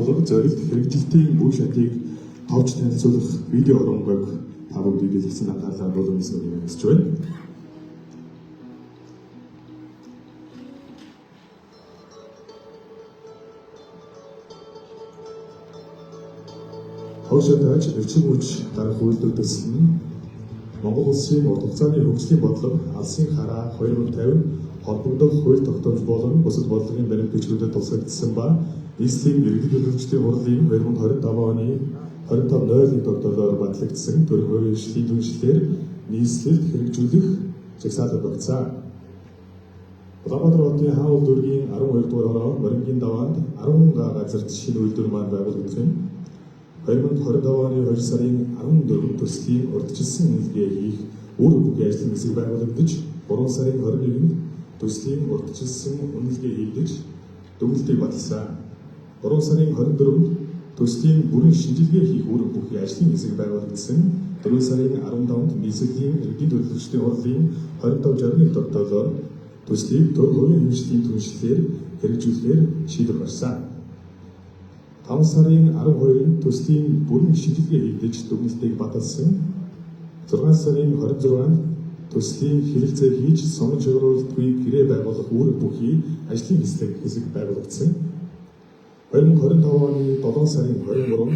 бодлого, зорилт, хэрэгжилтийн үе шатыг товч танилцуулах видео хороггойг та бүгдийг дэлгэцэн анхаарлаа хандуулсан гэдгийг хүсэж байна. Хог шатааж эрчим хүч дарах үйлдвэр төсөл нь Монгол Улсын урт хугацааны хөгжлийн бодлого алсын хараа 2050 холбогдох хууль тогтоомж болон бусад бодлогын баримт бичгүүдэд тусгагдсан ба нийслэлийн иргэд төлөвчдийн хурлын 2025 оны 25.01 тогтоолоор батлагдсан төрийн хувийн хвшлийн түншлэлээр нийслэлд хэрэгжүүлэх жагсаалт багцаа. Улаанбаатар хотын Хаан дүүргийн 12 дугаар хороо Морингийн даваанд 10 га газарт шинэ үйлдвэр маань байгуулагдах юм. 2025 оны 2 сарын 14-нд төслийн урьдчилсан үнэлгээ хийх үр бүхий ажлын хэсэг байгуулагдаж 3 сарын 21-нд төслийн урьдчилсан үнэлгээ хийгдэж дүгнэлтийг баталсан. 3 сарын 24-нд төслийн бүрэн шинжилгээ хийх үр бүхий ажлын хэсэг байгуулагдсан. 4 сарын 15-нд нийслэлийн иргэдийн төлөөлөгчдийн хурлын 2561 тогтоолоор төслийг төр хувийн хөгжлийн түншлэлээр хэрэгжүүлэхээр шийдвэр гарсан. 5 сарын 12-нд төслийн бүрэн шинжилгээ хийгдэж дүгнэлтийг баталсан. 6 сарын 26-нд төслийн хэлэлцээ хийж сонгон чиглүүлэлтгүй гэрээ байгуулах үүрэг бүхий ажлын хэсэг байгуулагдсан. 2025 оны 7 сарын 23-нд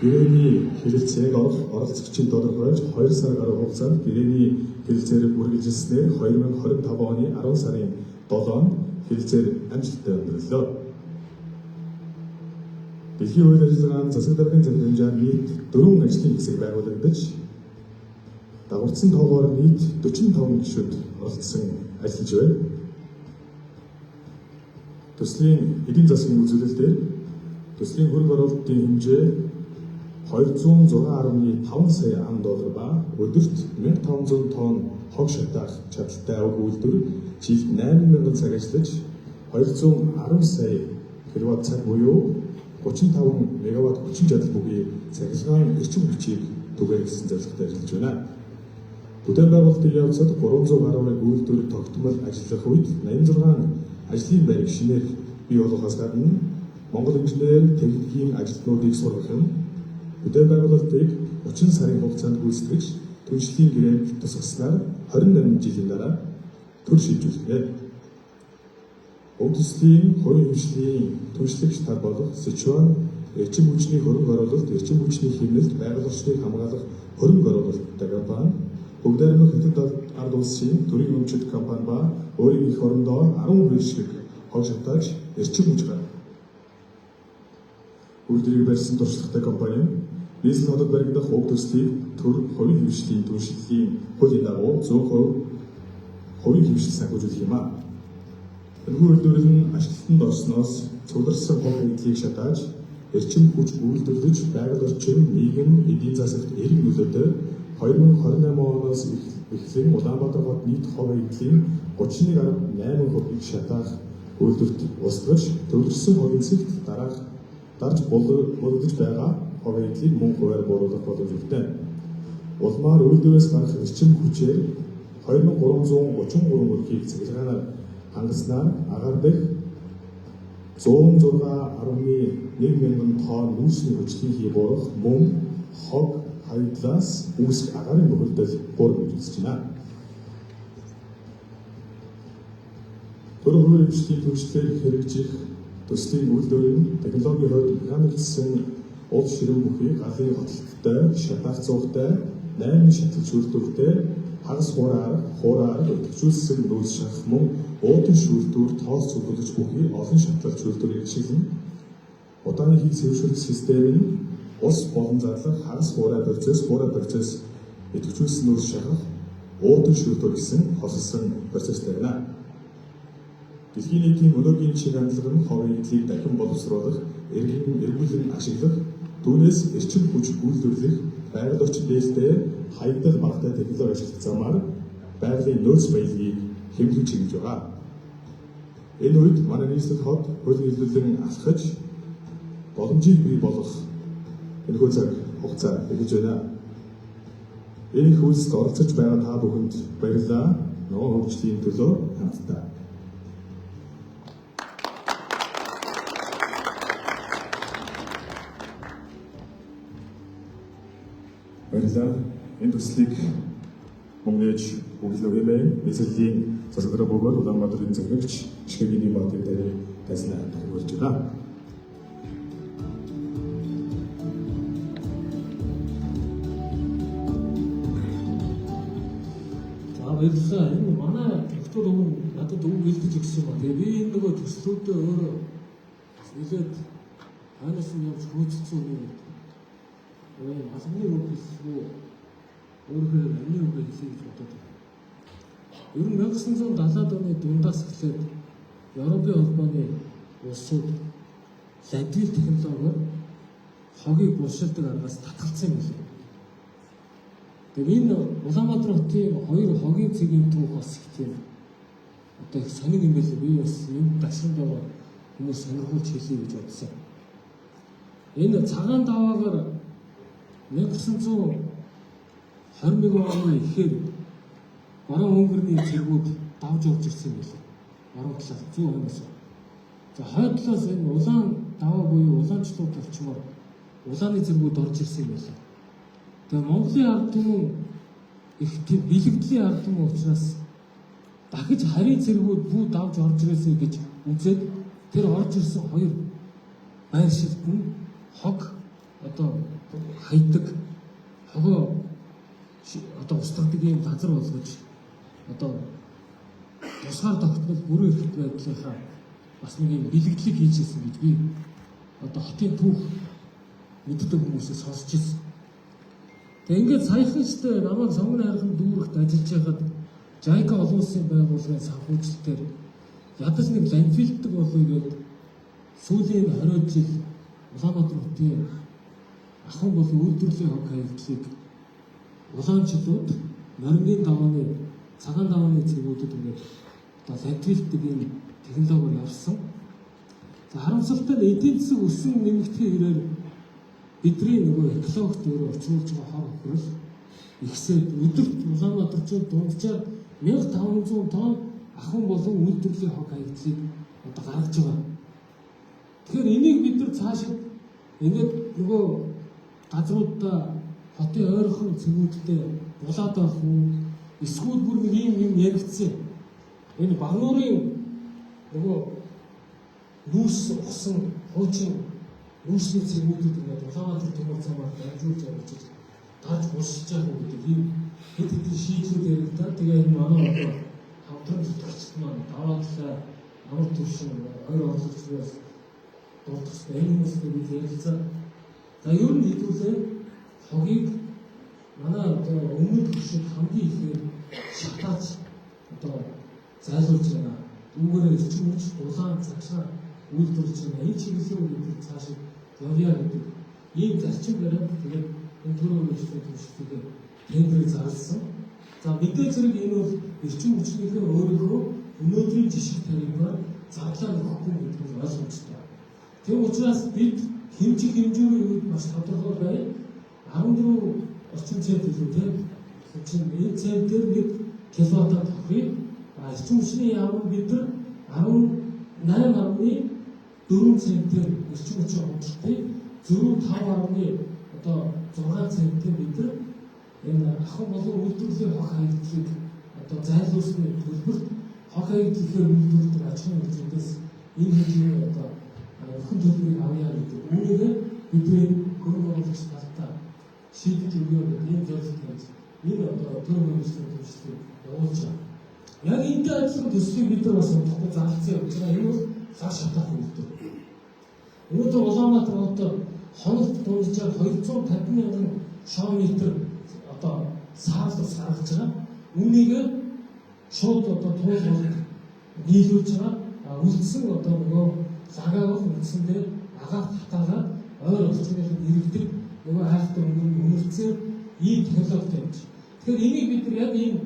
гэрээний хэлэлцээнд орох оролцогчийг тодорхойлж 2 сар гаруй хугацаанд гэрээний хэлэлцээр үргэлжилснээр 2025 оны 10 сарын 7-нд хэлэлцээр амжилттай өндөрлөө. Дэлхийн үйл ажиллагаанд засаг даргын захирамжаар нийт 4 ажлын хэсэг байгуулагдаж дагаварцсан тоогоор нийт 45 гишүүд оролцсон ажиллаж байна. Төслийн эдийн засгийн үзүүлэлтээр төслийн хөрөнгө оруулалтын хэмжээ 206.5 сая ам доллар ба өдөрт 1500 тонн хог шатаах чадaltaй уг үйлдвэр жилд 8000 цаг ажиллаж 210 сая киловатт цаг буюу 35 мегаватт хүчин чадал бүхий цахилгаан эрчим хүчийг түгээх гэсэн зорилготой ажиллаж байна. Бүтээн байгуулалтын явцад 300 гаруй үйлдвэр тогтмол ажиллах үед 86 ажлын байрыг шинээр бий болгохоос гадна Монгол инженер техникийн ажилтнуудыг сургах нь бүтээн байгуулалтыг 30 сарын хугацаанд гүйцэтгэж түншлэлийн гэрээг тусгаснаар 28 жилийн дараа төр шилжүүлэх нэ. Уг төслийн хувийн хвшлийн түншлэг штаб болох Сичуан эрчим хүчний хөрөнгө оруулалт, эрчим хүчний хэмнэлт, байгаль орчныг хамгаалах хөрөнгө оруулалттай компани, Бүгд найрамдах Хятад ард улсын төрийн өмчит компани ба өөрийн эх орондоо 12 шиг хог шатааж эрчим хүч гаргав. Үйлдвэрийг барьсан туршлагатай компани нь нийслэл хотод баригдах уг төслийг төр хувийн хвшлийн түншлэлийн хуулийн дагуу 100% хувийн хвшил санхүүжүүлэх юм а. Энэхүү үйлдвэрлэл нь ашиглалтанд орсноос цугларсан хог хаягдлыг шатааж эрчим хүч үйлдвэрлэж байгаль орчин, нийгэм, эдийн засагт эерэг нөлөөтэй 2028 оноос эхлэн Улаанбаатар хот нийт хог хаягдлын 31.8%-ийг шатаах үйлдвэрт устгаж төвлөрсөн хогийн цэгт дараах дарж булгаж байгаа хог хаягдлыг мөн хувиар бууруулах боломжтой. Улмаар үйлдвэрээс гарах эрчим хүчээр 2333 өрхийг цахилгаанаар хангаснаар агаар дэх 106.1 мянган тонн нүүрсний хүчлийн хий буурах мөн хог хаягдлаас үүсэх агаарын бохирдол буурна гэж үзэж байна. Төр хувийн хвшлийн түншлэлээр хэрэгжих төслийн үйлдвэр нь технологийн хувьд механикчсан уул ширүүн бүхий галын хотолттой, шатаах цугтай, 8 шатлал шүүлтүүртэй, хагас хуураар идэвхжүүлсэн нөөц шахах мөн уудын шүүлтүүр, тоос цуглуулж бүхий олон шатлал шүүлтүүрийг ашиглана. Удааны хий цэвэршүүлэх систем нь ус болон задлах хагас хуурай процесс, хуурай процесс идэвхжүүлсэн нөөц шахах, уудын шүүлтүүр гэсэн хосолсон процесстэй байна. Дэлхийн нийтийн өнөөгийн чиг хандлага нь ховын эдлийг дахин боловсруулах, эргэн эргүүлэн ашиглах, түүнээс эрчим хүч үйлдвэрлэх, байгаль орчин дээлтэй хаягдал багатай технологи ашиглах замаар байгалийн нөөц баялагийг хэмнэх чиглэж байгаа. Энэ үед манай нийслэл хот хөл нийлүүлэн алхаж боломжийг бий болгох энэхүү цаг хугацаа эхэлж байна. Энэ их үйлсд оролцож байгаа та бүхэнд баярлалаа. Ногоон хөгжлийн төлөө хамтдаа. Баярлалаа. Энэ төслийг мөн ээж өглөө хэмээн нийслэлийн засаглал бөгөөд Улаанбаатарын захирагч Шигэний Баатар дээр тайзнаа тохиолж байгаа. За, баярлалаа. Энэ манай доктор өмнө надад үг бэлдэж өгсөн ба. Тэгээ би энэ нөгөө төслүүдээ өөрөө нэлээд хойноос нь явж хөөцөлдсөн юм. Энэ албаны үг хэлсгүй, өөрөөр амны үг хэлье гэж бодоод байна. Ер нь 1970-ад оны дундаас эхлээд Европын холбооны улсууд ландвил технологиор хогийг булшилдаг аргаас татгалцсан юм билээ. Тэгээ энэ Улаанбаатар хотын хоёр хогийн цэгийн түүх бас их тийм одоо их сонин юм байлээ. Би бас энэ дашранд байгаа хүмүүс сонирхуулж хэлье гэж бодсон. Энэ Цагаан даваагаар 1921 оны ихээр баруун өнгөрний цэргүүд давж орж ирсэн юм байлээ. Баруун талаас, зүүн хойноос. За, хойд талаас энэ улаан даваа буюу улаанчлууд орчмоор улааны цэргүүд орж ирсэн юм байлээ. Тэгээ Монголын ард түмэн их тийм бэлэгдлийн ард түмэн учраас дахиж харийн цэргүүд бүү давж орж ирээсэй гэж үзээд тэр орж ирсэн хоёр байршилт нь хог одоо хайдаг, хогоо одоо устгадаг ийм газар болгож одоо тусгаар тогтмол бүрэн эрхт байдлынхаа бас нэг юм бэлэгдлийг хийж ирсэн гэж би одоо хотын түүх мэддэг хүмүүсээс сонсч ирсэн. Тэгээ ингээд саяхан штэ намайг Сонгон хайрхан дүүрэгт ажиллаж байхад JICA олон улсын байгууллагын санхүүжилтээр ядаж нэг ландфилддэг болъё гээд сүүлийн 20 жил Улаанбаатар хотын ахуй болон үйлдвэрлэлийн хог хаягдлыг улаанчлууд, морингийн давааны, цагаан давааны цэргүүдэд ингээд одоо ландфилддэг ийм технологиор явсан. За, харамсалтай нь эдийн засаг өссөн нэмэгдэхийн хэрээр бидний нөгөө экологт өөрөө учруулж байгаа хор хохирол ихсээд өдөрт Улаанбаатарчууд дунджаар 1500 тонн ахуй болон үйлдвэрлэлийн хог хаягдлыг одоо гаргаж байгаа. Тэгэхээр энийг бид нар цаашид ингээд нөгөө газруудаа хотын ойрхон цэгүүдтэй булаад байх уу? Эсвэл бүр нэг ийм юм яригдсан. Энэ Багнуурын нөгөө нүүрс ухсан хуучин нүүрсний цэгүүдэд ингээд Улаанбаатар төмөр замаар дамжуулж явж дарж булшиж байгаа гэдэг ийм хэд хэдэн шийдлүүд яригдаад, тэгээ энэ манай одоо хамтран зүтгэгчид маань даваа талаа амар төвшин хоёр орлогчдоос дурдах энэ хүмүүстэй бид ярилцаа. За, ер нь хэдүүлээ хогийг манай одоо өмнөд хөршид хамгийн ихээр шатааж одоо зайлуулж байна. Үүгээр эрчим хүч, улаан цагшаа үйлдвэрлэж байна. Энэ чиглэл рүү бид нар цаашид явъя гэдэг ийм зарчим бариад, тэгээд энэ төрийн үйлчлэлийн түвшилтийг тендрийг зарласан. За, мэдээж зэрэг энэ бол эрчим хүчнийхээ өөрийнхөө өнөөдрийн жишг тарифаар зарлаа өгөхгүй гэдэг нь ойлгомжтой. Тийм учраас бид хэмжих хэмжүүрийн үед маш тодорхой бай. 14 орчим цент илүү тийм. Чинь энэ центээр 1 киловатт тохирыг эрчим хүчний яам бид нар 18.4 центээр эрчим хүчний худалдыг, зөрүү 5.6 центээр бид нар энэ ахуй болон үйлдвэрлэлийн хог хаягдлыг одоо зайлуулсны төлбөрт хог хаягдал ихээр үйлдвэрлэдэг аж ахуйн нэгжүүдээс энэ хэмжээний одоо нөхөн төлбөрийг авъя гэдэг. Үүнийгээ бидний хөрөнгө оруулагч талтаа шийдэж өгье гэдэг ийм зорилго тавьж энэ одоо төр хөрөнгөний түвшлийг явуулж байгаа. Яг энэтэй адилхан төслийг бид нар бас удахгүй зарлцсан явж байгаа. Энэ бол лаг шатаах үйлдвэр. Өнөөдөр Улаанбаатар хотод хоногт дунджаар 250 мянган шон метр одоо саарл ус гаргаж байгаа. Үүнийг шууд одоо туул болд нийлүүлж байгаа. Үлдсэн одоо нөгөө лагааг үндсэндээ агаар татаагаад ойр орчмынхад иргэдэг нөгөө хайртай үнэрцээр ийм технологитой юм чи. Тэгэхээр энийг бид нар яг ийм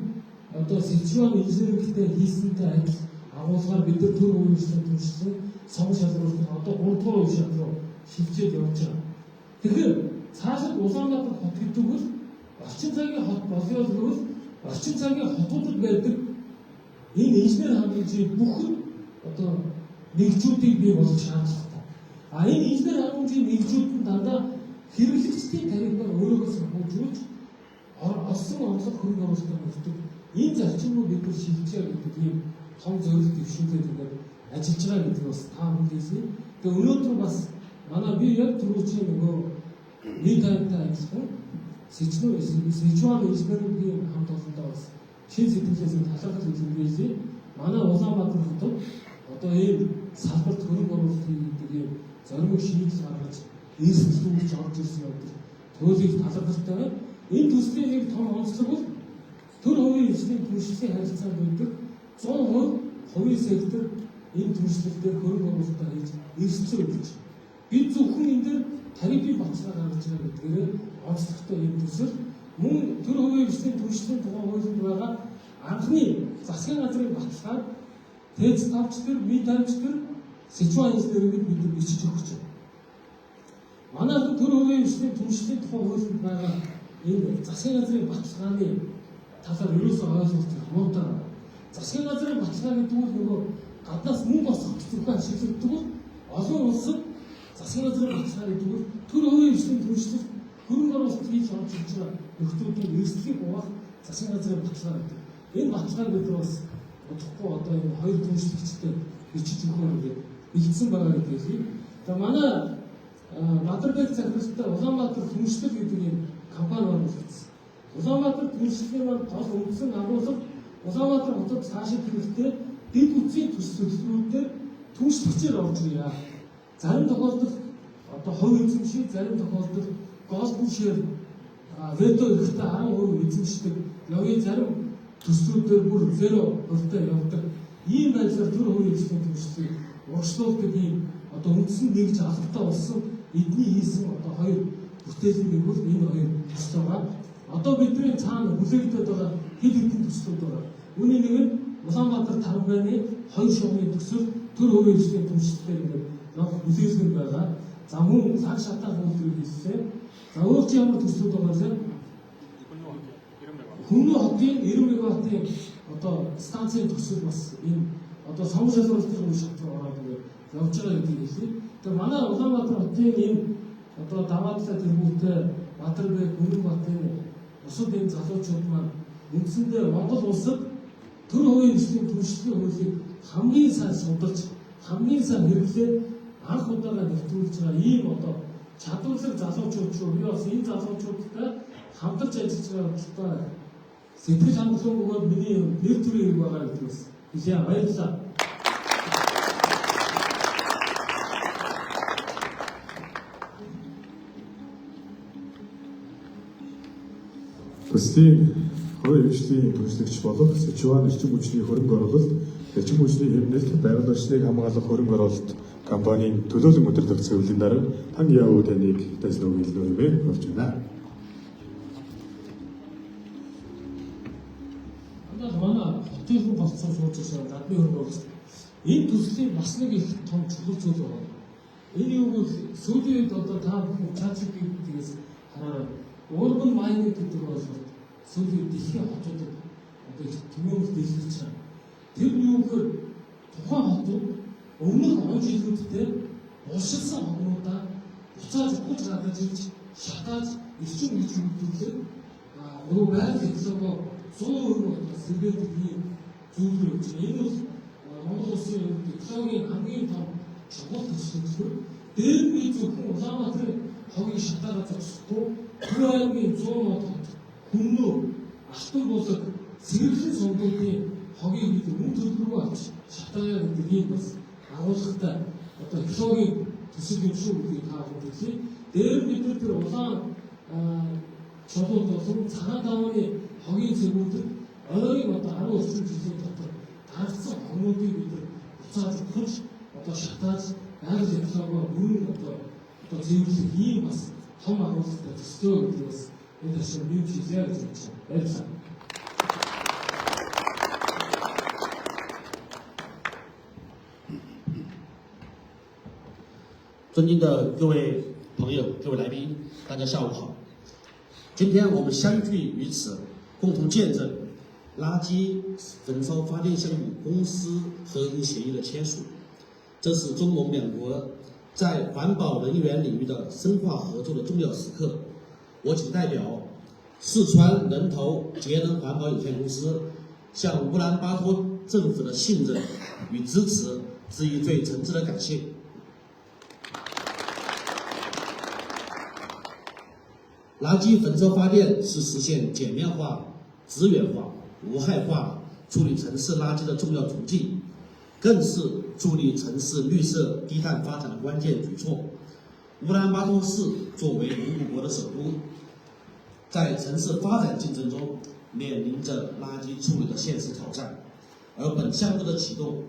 одоо Сичуан инженерингтэй хийсэнтэй адил агуулгаар бид нар төр үйлчлэн түвшилсэн сонгон шалруулалтын одоо 3 дугаар үе шат руу шилжээд явж байгаа. Тэгэхээр цаашид Улаанбаатар хот гэдэг бол орчин цагийн хот болёо гэвэл орчин цагийн хотуудад байдаг энэ инженер хангамжийн бүхэн одоо нэгжүүдийг бий болгох шаардлагатай. А энэ инженер хангамжийн нэгжүүд нь дандаа Хэрэглэгчдийн тарифаар өөрөөгөө санхүүжүүлж олсон орлого хөрөнгө оруулалтаар нөхдөг энэ зарчим руу бид нар шилжээ гэдэг ийм том зорилт дэвшүүлээд ингээд ажиллаж байгаа гэдэг бас та бүхэн хэлье. Тэгээ өнөөдөр бас манай би яг түрүүчийн нөгөө нийт таймтай адилхан Сичуан инженерийн хамт олондоо бас шин сэтгэлээс талархал илэрхийлье. Манай Улаанбаатар хотод одоо ийм салбарт хөрөнгө оруулалт хийдэг ийм зоримог шийдэл гаргаж эрсдэл үүсч орж ирсэн явдал туйлыг талархалтай байна. Энэ төслийн нэг том онцлог бол төр хувийн хөгжлийн түншлэлийн харилцаанд байдаг 100% хувийн сектор энэ түншлэл дээр хөрөнгө оруулалтаа хийж эрсдэл өгч бид зөвхөн энэ дээр тарифын баталгаа гаргаж байгаа гэдгээрээ онцлогтой энэ төсөл мөн төр хувийн хөгжлийн түншлэлийн тухай хуулинд байгаа анхны засгийн газрын баталгааг ТЭЦ 5-ч төр, Ми 5-ч төр, Сичуан инженерийг бид нар бичиж өгч байна. Манай төр хувийн хөгжлийн түншлэлийн тухай хуулинд байгаа энэ засгийн газрын баталгааны талаар ерөөсөө ойлголт муутай. Засгийн газрын баталгаа гэдэг нь нөгөө гаднаас мөнгө босгох зөвхөн ашиглагддаг бол олон улсад засгийн газрын баталгаа гэдэг нь төр хувийн хөгжлийн түншлэл хөрөнгө оруулалт хийж орж ирж байгаа нөхдүүдийн эрсдлийг угаах засгийн газрын баталгаа гэдэг. Энэ баталгааг бид нар бас удахгүй одоо энэ хоёр түншлэгчтэй бичиж өгөхөөр ингээд бэлдсэн байгаа гэдгийг хэлье. За манай Бадарбек захиралтай Улаанбаатар түншлэл гэдэг ийм компани байгуулагдсан. Улаанбаатар түншлэлийн маань гол үндсэн агуулга Улаанбаатар хотод цаашид хэрэгтэй дэд үтсийн төслүүдээр түншлэгчээр орж ирье. Зарим тохиолдолд одоо хувь эзэмшиг, зарим тохиолдолд голден шэр вето эрхтэй 10% эзэмшдэг. Явъя зарим төслүүдээр бүр 0% явдаг. Ийм байдлаар төр хувийн хөгжлийн түншлэлийг урагшлуулдаг ийм одоо үндсэн нэгж албатай болсон эдний хийсэн одоо хоёр бүтээлийн нэг бол энэ хоёр төсөл байгаа. Одоо бидний цаана хүлээгдээд байгаа хэд хэдэн төслүүд байгаа. Үүний нэг нь Улаанбаатар Тарамганы хоёр шугамын төсөл төр хувийн хөгжлийн түншлэлээр ингээд явах хүлээлгэн байгаа. За мөн лаг шатаах үйлдвэрийг хийлээ. За өөр чи ямар төслүүд байгаа вэ? Хүмүүн хотын 90 мегаваттын одоо станцын төсөл бас энэ одоо сонгон шалралтын үе шат руу ороод ингээд явж байгаа гэдгийг хэлье. Тэгээ манай Улаанбаатар хотын энэ одоо даваадлаа тэргүүтэй Бадарбек, Үнэнбатын бусад энэ залуучууд маань үндсэндээ Монгол улсад төр хувийн хөгжлийн түншлэлийн хуулийг хамгийн сайн судалж, хамгийн сайн хэрэглээд анх удаага нэвтрүүлж байгаа ийм одоо чадварлаг залуучууд шүү. Би бас энэ залуучуудтай хамтарч ажиллаж байгаа бодолтой сэтгэл хангалуун бөгөөд миний нэр төрийн хэрэг байгаа гэдэг бас хэлье. Баярлалаа. Төслийн хувийн хөгжлийн түншлэгч болох Сичуан эрчим хүчний хөрөнгө оруулалт, эрчим хүчний хэмнэлт, байгаль орчныг хамгаалах хөрөнгө оруулалт компанийн төлөөлөн удирдах зөвлөлийн дарга Тан Яо таныг дайсан үг хэлнэ хэмээн болж байна. Дандаа манай хотын болцсон сууж байгаа гадны хөрөнгө оруулалт. Энэ төслийн бас нэг их том чухал зүйл байна. Энэ юу гэвэл сүүлийн үед одоо та бүхэн ChatGPT-гээс хараарай. Urban mining гэдэг ойлголт сүүлийн үед дэлхийн хотуудад одоо их түгээмэл дэлгэрч байгаа. Тэр нь юу гэхээр тухайн хотууд өмнөх он жилүүдтэй булшилсан хогнуудаа буцааж ухаж гаргаж ирж шатааж эрчим хүч үйлдвэрлээд нөгөө байгаль экологоо 100% одоо сэргээдэг ийм зүйл рүү явж байгаа. Энэ бол Монгол улсын хувьд экологийн хамгийн том чухал төсөл. Дээр нь би зөвхөн Улаанбаатарын хогийг шатаагаа зогсохгүй Төр аймгийн 100 мод хот Хүннүү, Алтан булаг, Цэвэрлэн сундуудын хогийг бид үн төлбөргүй авч шатаая гэдэг ийм бас агуулгатай одоо экологийн төсөл юм шүү гэдгийг та бүхэнд хэлье. Дээр нь бид нар тэр улаан чулууд болон цагаан давааны хогийн цэгүүдэд ойрын одоо 10 орчим жилийн дотор дарагдсан хогнуудыг бид нар буцааж ухаж одоо шатааж байгаль экологоо бүрэн одоо цэвэрлэх ийм бас том агуулгатай төслөө гэдэг бас энэ ташаа нэмж хэлье гэж бодож байна. Баярлалаа. 尊敬的各位朋友、各位来宾，大家下午好。今天我们相聚于此，共同见证垃圾焚烧发电项目公司合营协议的签署。这是中蒙两国在环保能源领域的深化合作的重要时刻，我谨代表四川人头节能环保有限公司，向乌兰巴托政府的信任与支持致以最诚挚的感谢。垃圾焚烧发电是实现减量化、资源化、无害化处理城市垃圾的重要途径，更是助力城市绿色低碳发展的关键举措。乌兰巴托市作为蒙古国的首都，在城市发展进程中面临着垃圾处理的现实挑战，而本项目的启动，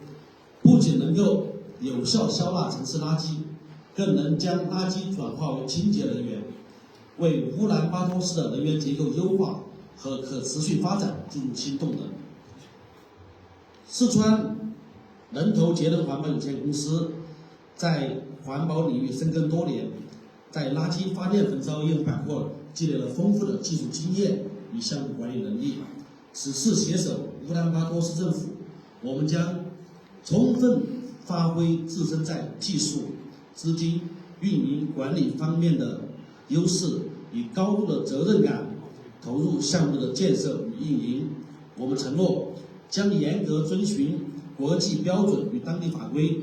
不仅能够有效消纳城市垃圾，更能将垃圾转化为清洁能源，为乌兰巴托市的能源结构优化和可持续发展注入新动能。四川人头节能环保有限公司在环保领域深耕多年，在垃圾发电焚烧业务板块积累了丰富的技术经验与项目管理能力。此次携手乌兰巴托市政府，我们将充分发挥自身在技术、资金、运营管理方面的优势，以高度的责任感投入项目的建设与运营。我们承诺将严格遵循国际标准与当地法规，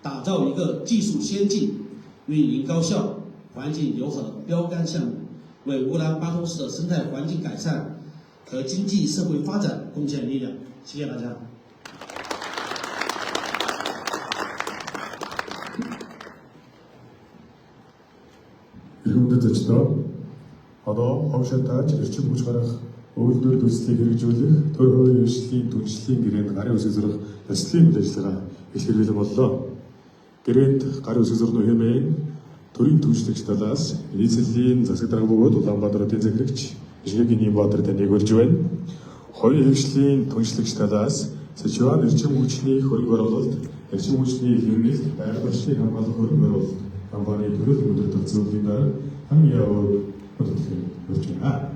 打造一个技术先进、运营高效、环境友好的标杆项目，为乌兰巴托市的生态环境改善和经济社会发展贡献力量。谢谢大家。 Эрхэм зочдоо одоо хогшоо тааж эрчим хүч гаргах үйлдвэр төслийг хэрэгжүүлэх төр хувийн хвшлийн түншлэлийн гэрээнд гарын үсэг зурах ёслолын үйл ажиллагаа илэрхийлэх боллоо. Гэрээнд гарын үсэг зурна хэмээн төрийн түншлэгч талаас нийслэлийн засаг дарга бөгөөд Улаанбаатар хотын захирагч Ишгэгийн Баатар таныг урьж байна. Хувийн хвшлийн түншлэгч талаас Сычуан эрчим хүчний хөрөнгө оруулалт, эрчим хүчний хэвлэл, байгаль орчныг хамгаалах хөрөнгө оруулалт компани төрөлх удирдах зөвлөлийн дарга Хан Яо хөтөлбөр урьж байна.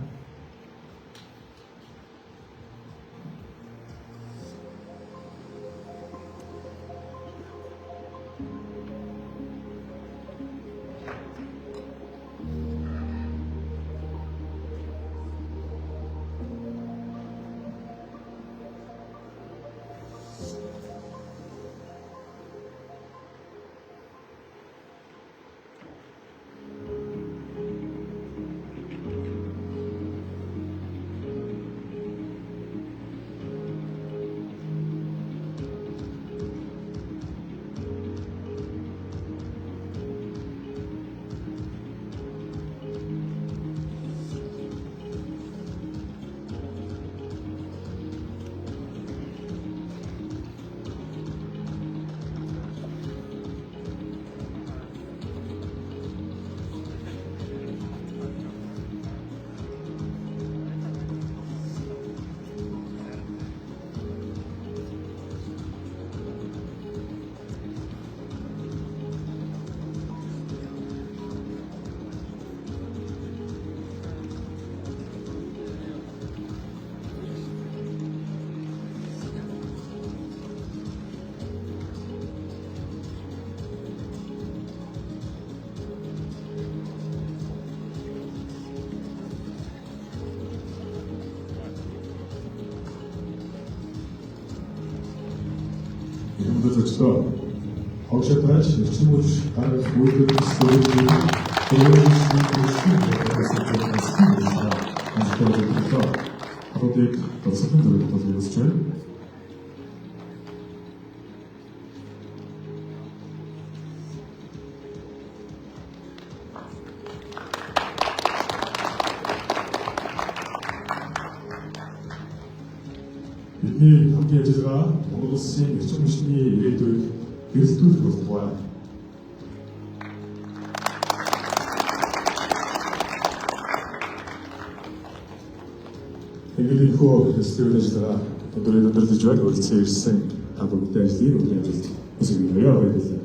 Эрхэм зочдоо хогшоо тааж эрчим хүч гаргах үйлдвэр төслийг хотуудыг дурсгалын зөвлөлд хүсэж байна. Бидний хамтын ажиллагаа Монгол улсын эрчим хүчний ирээдүйг гэрэлтүүлэх болтугай. Тэгээд энэхүү ёслолын үйл ажиллагаа өндөрлөж байна. Үргэлжлэн ирсэн та бүгдээ ажлын өдрийн амжилт хүсье. Баярлалаа.